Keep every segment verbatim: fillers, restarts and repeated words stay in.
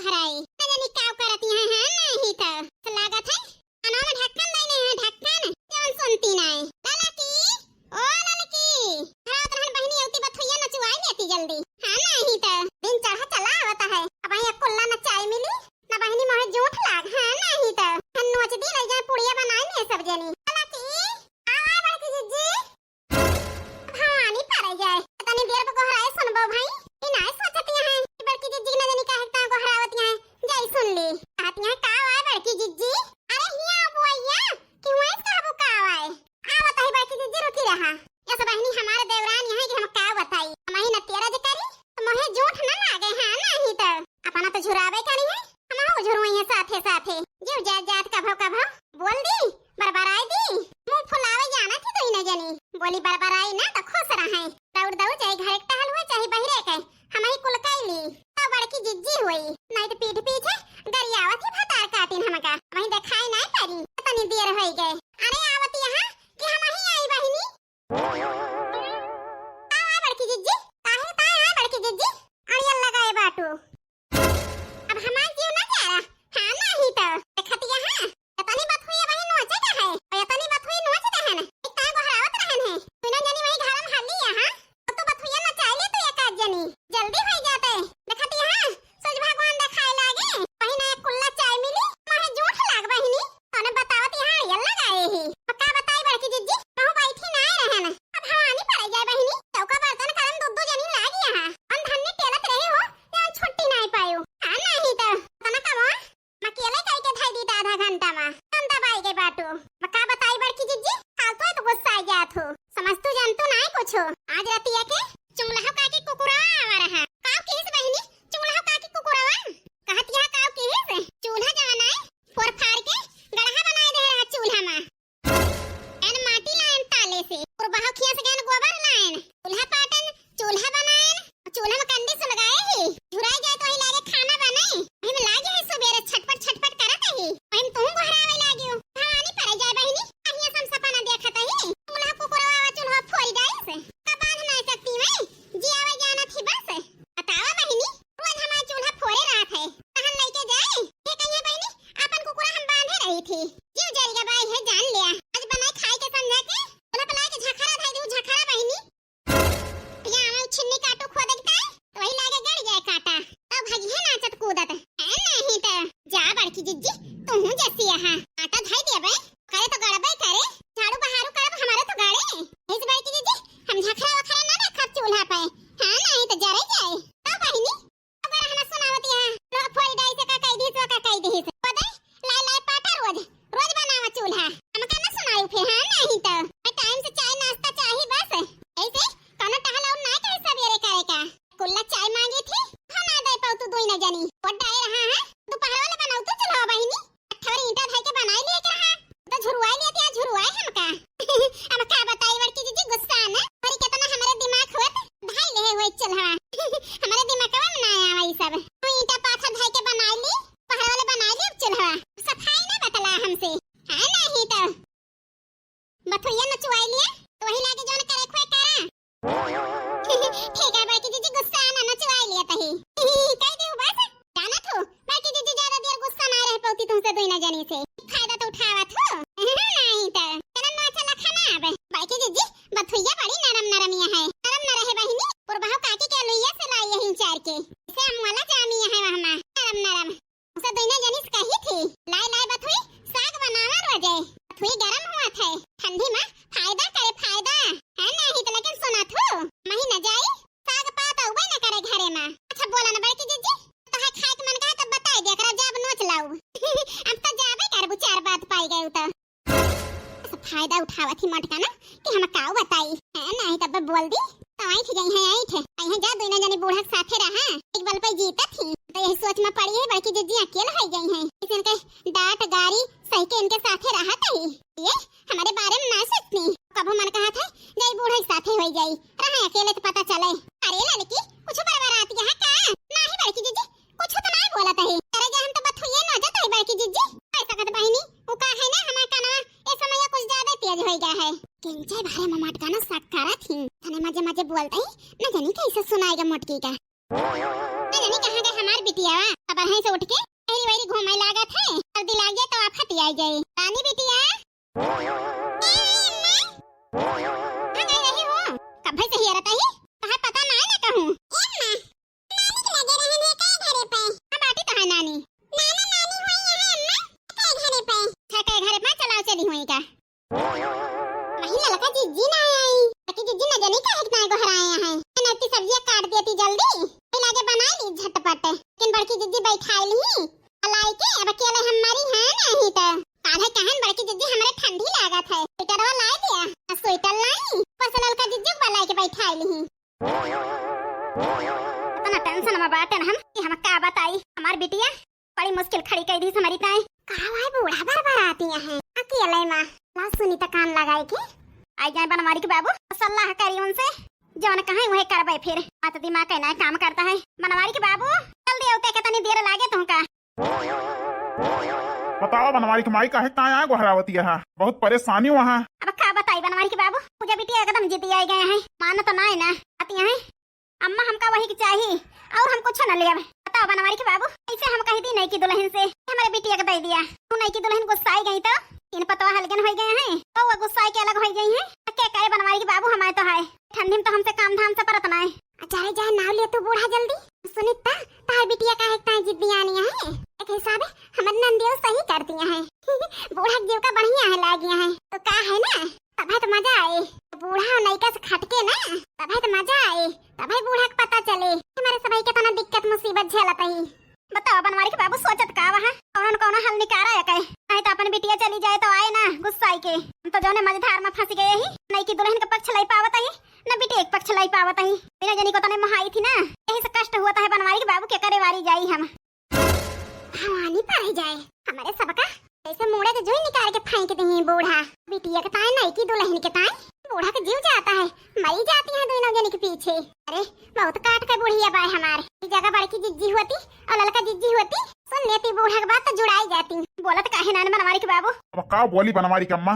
हराई। न जानी का करत यहाँ है, नहीं तो लागत है कानवा में ढक्कन दइने है, ढक्कन, जवन सुनती नाय। ललकी, ओ ललकी, घरावत रहन बहिनी, अउती बथुइया नचुआई लेती जल्दी। हाँ, नहीं तो दिन चढ़ा चला आवत है, अब यहाँ कुल्ला न चाय मिली, न बहिनी मोहे जूठ लाग। हाँ, नहीं तो हम नोच दी, लइ जाए पुड़िया बनाई ने सब जनी। ललकी, आवा बड़की जिज्जी। भवानी परे जाए। तनी देर पे गोहराए सुनबो भाई। ई नाय सोचती हैं कि बड़की जिज्जी न जानी काहे ता गोहरावत हैं। जाई सुन ली। कहती हैं, "का आए बड़की जिज्जी?" अरे हिया बुआइया, कि वहीं से कहबो का आए? आवत ही बड़की जिज्जी, रुकी रहा। यस बहिनी, हमारे देवरान यहाँ कि हम का बताई। हम ही न तेरा जे करी, तो मोहे जूठ न लागे, हाँ, नहीं तो। अपना तो झुरावे करी है, हम झुरुई है साथे साथे। जीव जात जात कभो कभो बोल दी, बरबराई दी, मुंह फुलावे जाना थी दुइनो जनी। बोली बरबराई ना तो खुश रहे। दौड़ दौड़ चाहे घरे के टहल हुए, चाहे बहिरे के, हम ही कुल कैली। तो बड़की जिज्जी हुई, नहीं तो पीठ पीछे गरियावत ही भतार काटिन हमका। वहीं देखाई नहीं परी, तनी देर होई गए। अरे आवत यहाँ कि हम ही आई बहिनी। का है बड़की जिज्जी? काहे ताय है बड़की जिज्जी? अड़ियल लगाए बाटू। अब हमार जीव ना जा रहा। हाँ, नहीं तो। देखतिया, हाँ। एतनी बथुइया बहिन नोचे का है। और एतनी बथुई नोच दे है ना। एक ताय गोहरावत रहन है। दुइनो जनी वही घालम हाली है, हाँ। तो तू बथुइया नचाई ले तू एक आध जनी। जल्दी होई जाते। देखतिया, हाँ। सूरज भगवान देखाए लागे। वही ना कुल्ला चाय मिली। माहे जूठ लाग बहिनी। तने बतावत यहाँ अड़ियल लगाए ही। अब का बताई बड़की जिज्जी, कहूँ बैठी ना रहन। अब भवानी पड़े जाए बहिनी, चौका बर्तन करन दू दू जनी लागी यहाँ। हम धन्य टेलत रहे हो, या छुट्टी नहीं पायो। हाँ नहीं तो, तना कमवा, मैं अकेले कई के धाई दी आधा घंटा में। हम दबाई के बाटू। मैं का बताई बड़की जिज्जी, फालतू है तो गुस्सा आ जात हो। समझ तू जान तू नहीं कुछ हो। आज रतिया के चूल्हा का के कुकुरा आवा रहा। का किहिस बहिनी, चूल्हा का के कुकुरवा? कहत यहाँ का किहिस, चूल्हा जवन है, फोर फार के गड़हा बनाए दे रहा चूल्हा में। एन माटी लायन ताले से, और बहा खिया से गैन गोबर लायन, चूल्हा पाटन, चूल्हा बनायन, चूल्हा में कंडी सुलगाए ही, झुराई जाए तो वही लागे खाना बने, वही में लागे है सुबेरे छटपट छटपट करत ही, वही में तुम गोहरावे लागियो। भवानी परे जाए बहिनी, अहिया से हम सपना देखत ही, चूल्हा कुकुरवा चूल्हा फोरी डाइस, का बांध ना सकती मैं, जी आवे जाना थी बस। बतावा बहिनी, रोज हमार चूल्हा फोरे रहत है, तहन लइके जाई। हे कहिए बहिनी, आपन कुकुरा हम बांधे रही थी। जीव जल गया बाई है जान लिया। आज बनाए खाए के संझा के, चूल्हा पे लाए के झखरा धाई दू, झखरा बहिनी। या आवे छिन्नी काटू खोद के ताई, तो वही लागे गड़ जाए काटा। तब भगिए नाचत कूदत। है नहीं तो। जा बड़की जिज्जी, तू हूँ जैसी यहाँ। आटा धाई दे बे। करे तो गड़बे करे। झाड़ू बहारू करब हमारे तो गड़े। इस बड़की जिज्जी, हम झखरा वखरा ना रखब चूल्हा पे। हाँ नहीं तो जरे जाए। तब बहिनी, अगर हम सुनावत यहाँ, लोग फोड़ी डाई से का कह दी, तो का कह दी से। पता है, लाई लाई पाटा रोज, रोज बनावा चूल्हा। हमका ना सुनाई फिर, हाँ, नहीं तो। मैं टाइम से चाय नाश्ता चाही बस। ऐसे कौनो टहल और ना करे सवेरे करे का। कुल्ला चाय मांगी थी, हम ना दे पाऊ तू दोई ना जानी। वो डाय रहा है, दोपहर वाले बनाऊ तू चूल्हा बहिनी। अठवर ईंटा धर के बनाई लिए के रहा, तो झुरवाई लिए थे, झुरवाई हमका। हम का बताई बड़की जिज्जी गुस्सा ना, पर कितना हमारे दिमाग होत, धाई ले हुए चूल्हा। हमारे दिमागवा में ना आवा ई सब। तू ईंटा पाथर धर के बनाई ली, पहरा वाले बनाई ली अब चूल्हा। सफाई ना बतला हमसे। हाँ नहीं तो। बथुइया नचुआई लिए, तो वही लागे जौन करे खोए करा। ठीक है बड़की जिज्जी, गुस्सा ना, नचुआई लिए तही। कह दे बस, जाना तू, बड़की जिज्जी ज्यादा देर गुस्सा ना रह पाती तुमसे दोई ना जानी से। फायदा तो उठावा तू। नहीं तो, तेरा ना अच्छा लखा ना आवे। बड़की जिज्जी, बथुइया बड़ी नरम नरम ये है। नरम न रहे बहिनी, पुरबहो काकी के लुइया से लाई यही चार के। इसे हम वाला जामी है वहाँ नरम नरम। उसे दुइने जनिस कही थी, "लाई, लाई बथुई, साग बनावा रोजे। बथुई गरम हुआ थे, ठंडी में फायदा करे, फायदा।" है नहीं तो लेकिन सुना थू, मही न जाई, साग पात उबे न करे घरे में। अच्छा बोला न बड़की जिज्जी, तो है खाए के मन कहे तब बताई दे, एकरा जाब नोच लाऊ। अब तो जाबे करबू, चार बात पाई गए तो। फायदा उठावत ही मोटका ना कि हम काऊ बताई। हैं, नहीं तब बोल दी तो ऐंठ गई हैं, ऐंठ। अइहें जा, दोनों जनी बूढ़ा के साथे रहा, एक बल पे जीतत ही। तो यही सोच में पड़ी है, बड़की जिज्जी अकेल हो गई हैं। इसे इनके डांट गारी सही के इनके साथे रहत ही। ये हमारे बारे में ना सोचती। कबो मन कहा था, जाई बूढ़ा के साथे हो जाई, रहा अकेले तो पता चले। अरे लड़की, कुछ बड़बड़ाती है का? नाही बड़की जिज्जी, कुछ तो नाय बोलत है। अरे जा हम तो बथुइये नोचत है बड़की जिज्जी। ऐसा कहत बहिनी, वो का है ना हमार कनवा, ए समय कुछ ज्यादा तेज हो गया है। किंचे भारे ममाट का ना शक करत ही। तने मजे मजे बोलत ही, न जानी कैसे सुनाएगा मोटकी का। ना जानी कहाँ गए हमार बिटिया। अब यहीं से उठ के पहली बारी घूमे लागत है, सर्दी लाग जाए तो आफत आई जाए। रानी बिटिया, ए, अम्मा। कहाँ गए रही हो? कब्बे से हियरत ही, कहाँ पता ना है ना कहूँ। ए अम्मा, नानी के लगे रहन है का घरे पे? हाँ, बाटी तो है नानी। नाना नानी होई है अम्मा, का घरे पे? अच्छा, का घरे पे चलाओ चली हुई का? वही ललका जिज्जी ना आई, ललकी जिज्जी न जानी काहे के ना गोहराए हैं। नती सब्जियाँ काट देती जल्दी, फिर आगे बनाई ली झटपट। लेकिन बड़की जिज्जी बैठाई ली, लाई के अब अकेले हम मरी हैं नहीं तो। काल्हे कहन बड़की जिज्जी हमरे ठंडी लागत है, स्वेटरवा लाई दिया, आ स्वेटर लाई, बस ललका जिज्जी को लाई के बैठाई ली। इतना tension में बाटेन हम कि हम का बताई। हमार बिटिया बड़ी मुश्किल खड़ी कई दी हमारी ताई। का भाई बूढ़ा बरबराती हैं अकेले माँ। ला सुनी त कान लगाए के। आई जाए बनवारी के बाबू, सलाह करी उनसे, जवन कहें वही करबे फिर। मत दिमाग के ना काम करता है। बनवारी के बाबू, जल्दी आवते के तनी देर लागे तुमका। बताओ बनवारी के माई, काहे ताया गोहरावती है? बहुत परेशानी वहाँ। अब का बताई बनवारी के बाबू, पूजा बिटिया एकदम जिद्दी आई गए हैं, मानत ना है ना, आती हैं। अम्मा, हमका वही के चाही और हम कुछ न लेब। बताओ बनवारी के बाबू, कैसे हम कही दी नई की दुल्हन से हमारे बिटिया के दे दिया, तू नई की दुल्हन गुस्साई गई तो इन पतवा हलगन हो गए हैं, तो वो गुस्साई के अलग हो गई हैं। तो क्या करे बनवारी के बाबू, हमारे तो है ठंडी में तो हमसे काम धाम से परत ना है। अच्छा रे, जाए नाव ले तू बूढ़ा जल्दी। सुनित ता, तार बिटिया काहे ताई जिद्दी आनी है। एक हिसाबे हमर नंदियो सही कर दिया है। बूढ़ा के जीव का बढ़िया है लागिया है। तो का है ना, तब है तो मजा आए। बूढ़ा और नैका से खटके ना, तब है तो मजा आए। तब है बूढ़ा के पता चले कि हमारे सबाई के तना दिक्कत मुसीबत झेलत ही। बताओ बनवारी के बाबू सोचत का वहाँ, कौन कौन हल निकारा है कहे। नहीं तो अपन बिटिया चली जाए तो आए ना गुस्साई के। हम तो जौने मझधार में फंस गए ही, नई की दुल्हन के पक्ष लाई पावत ही, न बिटिया के पक्ष लाई पावत ही। बिना जनी को तने मोहाई थी ना, यही से कष्ट हुआ था है बनवारी के बाबू के करे वारी जाई हम। भवानी पर जाए हमारे सबका, ऐसे मुड़े के जोई निकाल के फेंक दही बूढ़ा। बिटिया के ताई नई की दुल्हन के ताई बूढ़ा के जीव जाता है, मरी जाती है दोनों जने के पीछे। अरे बहुत काट के बुढ़िया बाय हमार। ई जगह बड़की जिज्जी होती और ललका जिज्जी होती, सुन लेती बूढ़ा के बात तो जुड़ाई जाती। बोलत काहे ना बनवारी के बाबू? अब का बोली बनवारी के अम्मा?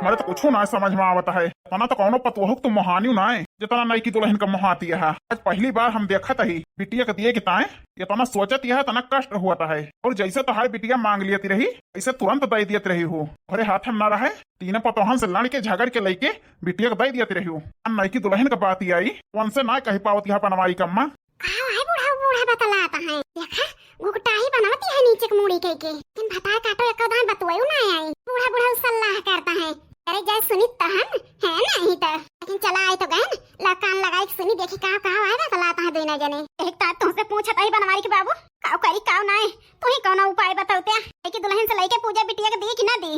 हमारे तो कुछो ना समझ में आवत है। तना तो कौनो पतोहू के तो मोहानियो ना है, जितना नई की दुल्हन का मोहाती है। आज पहली बार हम देखत ही बिटिया के दिए के ताए इतना सोचत यह, इतना कष्ट हुआ है। और जैसे तोहार बिटिया मांग लियत रही, ऐसे तुरंत दे दियत रही हो। अरे हाथ में ना रहे, तीनों पतोहन से लड़ के झगड़ के लेके बिटिया के दे दियत रही हो। आ नई की दुल्हन का बात आई, उनसे ना कही पावत यह बनवारी के अम्मा। का है बूढ़ा, बूढ़ा बतलाता है। देखा, घुघटाही बनावती है नीचे के मुड़ी कह के। लेकिन भतार काटो एक दान बतुआयु ना आई। बूढ़ा, बूढ़ा सलाह करता है। अरे जाए सुनी तो हम, है नहीं तो। लेकिन चला आई तो गहन, ला कान लगाई के सुनी, देखी का, का है बतलाता है दोनों जने। एक तात तुमसे पूछत आई बनवारी के बाबू, काव करी काव नाय, तू ही कौनो उपाय बतावते। एक दुल्हन से लेके पूजा बिटिया के दी कि ना दी?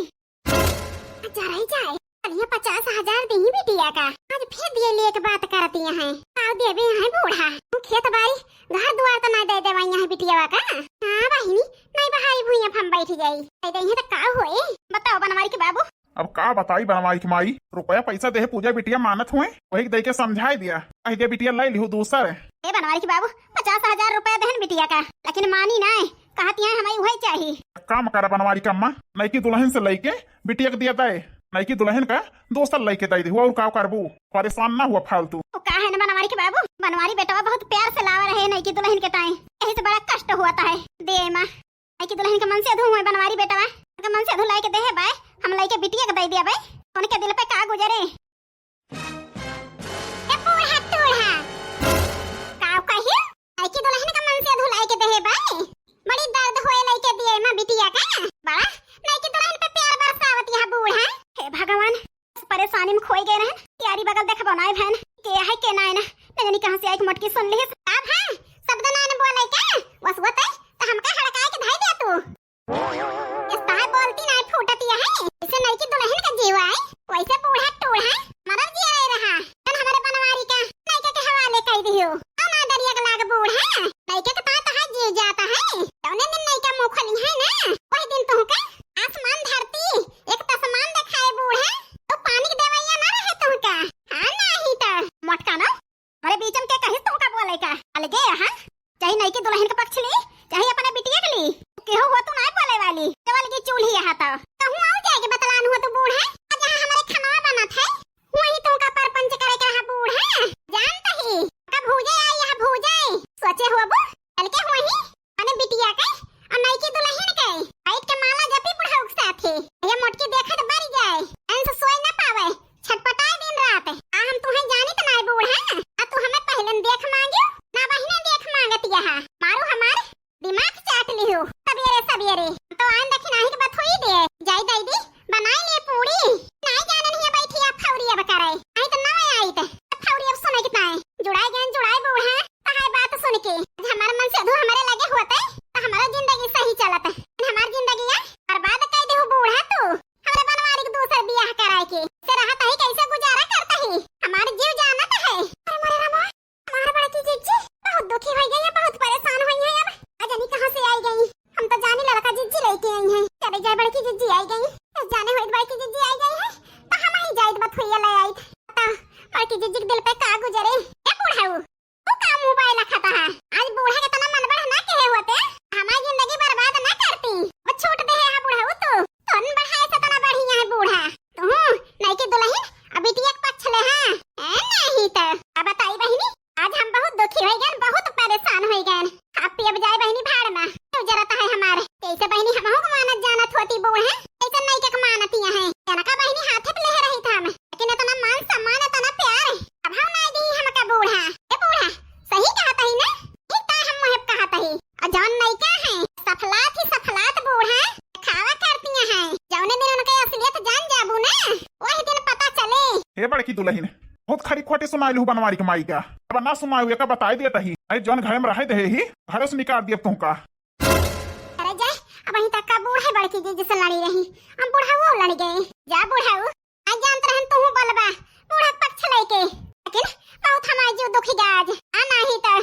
अच्छा रही जाए, बढ़िया पचास हजार देही बिटिया का। आज फिर दिए लिए के बात करती हैं। का देबे हैं बूढ़ा? तू खेत बाड़ी, घर दुआर तो ना दे देवा यहाँ बिटिया का। हाँ बहिनी, नहीं बहाई भुइयां हम बैठ जाई। दे दे तो का होए? बताओ बनवारी के बाबू। अब का बताई बनवारी की माई, रुपया पैसा देहे पूजा बिटिया मानत हुए, वही दे के समझाई दिया। कह दिया बिटिया ले लिहू दूसर। ए बनवारी के बाबू, पचास हजार रुपया देहन बिटिया का, लेकिन मानी ना, कहती हैं हमें वही चाहिए। काम करा बनवारी का अम्मा, नई की दुल्हन से लेके बिटिया के दिया दे, नई की दुल्हन का दोसर लेके दे दिहू, और का करबू, परेशान ना हुआ फालतू। वो का है ना बनवारी के बाबू, बनवारी बेटवा बहुत प्यार से लावा रहे नई की दुल्हन के ताई, यही से बड़ा कष्ट हुआ था है। दे माँ, नई की दुल्हन के मन से अधू हुए बनवारी बेटवा, के मन से अधू लेके दे है बाय, हम लेके बिटिया के दे दिया बाय, उनके दिल पे का गुजरे। ए बूढ़ा टूढ़ा, का कही? नई की दुल्हन का मन से अधू लेके दे है बाय, बड़ी दर्द होए लेके दिए माँ बिटिया का। बड़ा नई की दुल्हन पे प्यार बरसावत यह बूढ़ा। हे भगवान, परेशानी में खोई गए रहन, यारी बगल देखबो नाय भैन, के है के नाय ना, न जानी कहाँ से आई के मोटकी सुन लिहिस। का भा, शब्द नाय न बोले का? बस वो तय, तो हमका हड़काए के धाई दे तू। इस ताय बोलती नाय फूटती है, इसे नई की दुल्हन का जीव आए, वैसे बूढ़ा टूढ़ा, मरब जिया रहा, तन हमारे बनवारी का, नई के हवाले कह दियो। आ मादरिया के लाग बूढ़ा, नई के ताय तहार जीव जाता है, तौने दिन नई का मुँह खोली है ना, वही दिन तुमका आसमान धरती एक तसमान देखाए बूढ़ा, तो पानी के देवैया ना रहे तुमका। हाँ, नाही तो। मोटका ना, अरे बीचम के कहिस तुमका बोले का? अलगे यहाँ, चाहे नई की दुल्हन के पक्ष ली, चाहे अपने बिटिया के ली, केहू हो तू ना बोले वाली। केवल की चूल्ही यहाँ तो। कहूँ और जाए के बतलान हुआ तू बूढ़ा, आज यहाँ हमारे खनवा बनत है, वही तुमका परपंच करे का है बूढ़ा। जानत ही, का भूजे आई यहाँ भूजे, बच्चे हुआ बो, कल के हुआ ही, माने बिटिया के, और नई की दुल्हन के, बैठ के माला जपी बुढ़ऊ के साथे। ये मोटकी देखे तो बरी जाए, ऐन से सोए ना पावे, छटपटाए दिन रात। आ हम तुहे जानी तो नाई बूढ़ा, आ तू हमें पहले न देख मांगियो, ना बहिने देख मांगत यहाँ। मारू हमार दिमाग चाट लिहू सबेरे सबेरे। तो आन देखी नाही के बथोई दे। जाई दाई दी, बनाई ले पूड़ी। नाही जाने नहीं बैठी आप फौरी अब करे। आई तो ना आई तो फौरी अब सुने कितना है। जुड़ाई गए, जुड़ाई बूढ़ा। तहाय बात सुन के। आज हमार मन से अधू हमारे लगे होते, तो हमारा जिंदगी सही चलत। हमार जिंदगी है, बर्बाद कर देहू बूढ़ा तू। हमरे बनवारी के दूसर बियाह कराए के। से रहत है कैसे गुजारा करता है। हमार जीव जानत है। अरे मोरे रामा, हमार बड़की जिज्जी बहुत दुखी हो गई है, बहुत परेशान हुई है अब। अजनी कहाँ से आई गई? हम तो जानी लड़का जिज्जी लेके आई हैं। चले जाए बड़की जिज्जी आई गई। बस जाने होइत बड़की जिज्जी आई गई है, तो हम ही जाइत बथुइया ले आइत। बता, बड़की जिज्जी के दिल पे का गुजरे? ए बुढ़ऊ, तू का मुंह बाय लखत है? आज बूढ़ा के तना मन बढ़ ना कहे होते, हमारी जिंदगी बर्बाद ना करती। वो छूट दे है बुढ़ऊ तू। तोन बढ़ाए से तना बढ़िया है बूढ़ा। तू नई की दुल्हन अभी ती एक पक्ष ले है। ए, नहीं तो। अब बताई बहिनी, आज हम बहुत दुखी हो गए, बहुत परेशान हो गए। अब पियब जाए बहिनी भाड़ में, क्यों जरूरत है हमारे? कैसे बहिनी हम हो मानत जानत होती बूढ़ा, कैसे नई के मानती है। जनका बहिनी हाथे पे ले रही था हम, लेकिन इतना मान सम्मान, इतना प्यार, अब हम ना दी हमका बूढ़ा। ए बूढ़ा, सही कहत ही ना, ठीक ता हम मुहे कहत ही। और जौन नई का है, सफलात ही सफलात बूढ़ा, खावा करती हैं। जौने दिन उनके असलियत जान जाबू ना, वही दिन पता चले। हे बड़की दुल्हन, बहुत खरी खोटी सुनाइलू बनवारी के माई का। अब ना सुनाऊ, एका बताई देत ही। अरे जौन घर में रहे दे ही, घर से निकाल दियब तुमका। अरे जा, अब वहीं तक का बूढ़ है बड़की जिज्जी से लड़ी रही, हम बुढ़ऊ लड़ गए। जा बुढ़ऊ, आज जानत रहन तू बलबा, बूढ़ा पक्ष लेके, लेकिन बहुत हमार जीव दुखी गा आज। आ नाही तो